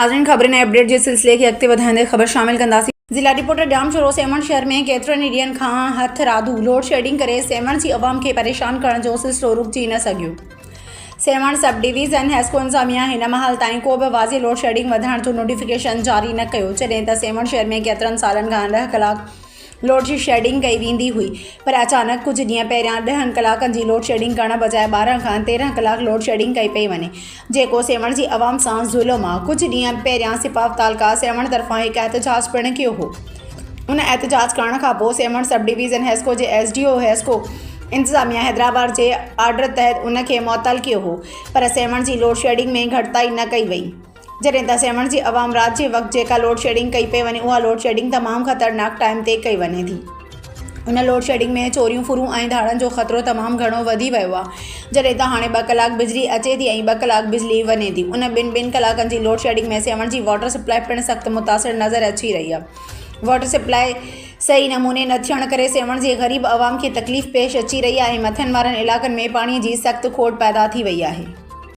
ناظرين خبرن ۽ اپڊيٽ جي سلسلي کي اڳتي وڌائيندي خبر شامل ڪنداسين. ضلع رپورٽر ڄامشورو سيوهڻ شهر ۾ ڪيترن ئي ڏينهن کان هٿرادو لوڊشيڊنگ ڪري سيوهڻ جي عوام کي پريشان ڪرڻ جو سلسلو رڪجي نه سگهيو. سيوهڻ سب ڊويزن حيسڪو انتظاميا هن مهل تائين ڪو به واضح لوڊشيڊنگ وڌائڻ جو نوٽيفڪيشن جاري نه ڪيو جڏهن ته سيوهڻ شهر ۾ ڪيترن سالن کان ڏهه ڪلاڪ لوڊشيڊنگ ڪئي ويندي هئي پر اچانڪ ڪجهه ڏينهن پهريان ڏهن ڪلاڪن جي لوڊشيڊنگ ڪرڻ بجاء 12 کان 13 ڪلاڪ لوڊشيڊنگ ڪئي پئي وڃي جيڪو سيوهڻ جي عوام سان ظلم آ ڪجهه ڏينهن پهريان سپاف تعلقه سيوهڻ طرفان هڪ احتجاج پڻ ڪيو هو ان احتجاج ڪرڻ کانپوء سيوهڻ سب ڊويزن حيسڪو جي ايس ڊي او حيسڪو انتظاميا حيدرآباد جي آرڊر تحت ان کي معطل ڪيو هو پر سيوهڻ جي لوڊشيڊنگ ۾ گهٽتائي نه ڪئي وئي. جڏهن ته سيوهڻ جي عوام رات جي وقت جيڪا لوڊشيڊنگ ڪئي پئي وڃي اها لوڊشيڊنگ تمام خطرناڪ ٽائيم تي ڪئي وڃي ٿي. ان لوڊشيڊنگ ۾ چوريون ڦرون ۽ ڌاڙن جو خطرو تمام گهڻو وڌي ويو آهي. جڏهن ته هاڻي ٻه ڪلاڪ بجلي اچي ٿي ۽ ٻه ڪلاڪ بجلي وڃي ٿي. ان ٻن ٻن ڪلاڪن جي لوڊشيڊنگ ۾ سيوهڻ جي واٽر سپلاء پڻ سخت متاثر نظر اچي رهي آهي. واٽر سپلاء صحيح نموني نه ٿيڻ ڪري سيوهڻ جي غريب عوام کي تڪليف پيش اچي رهي آهي ۽ مٿين وارن علائقن ۾ پاڻي جي سخت کوٽ پيدا ٿي وئي آهي.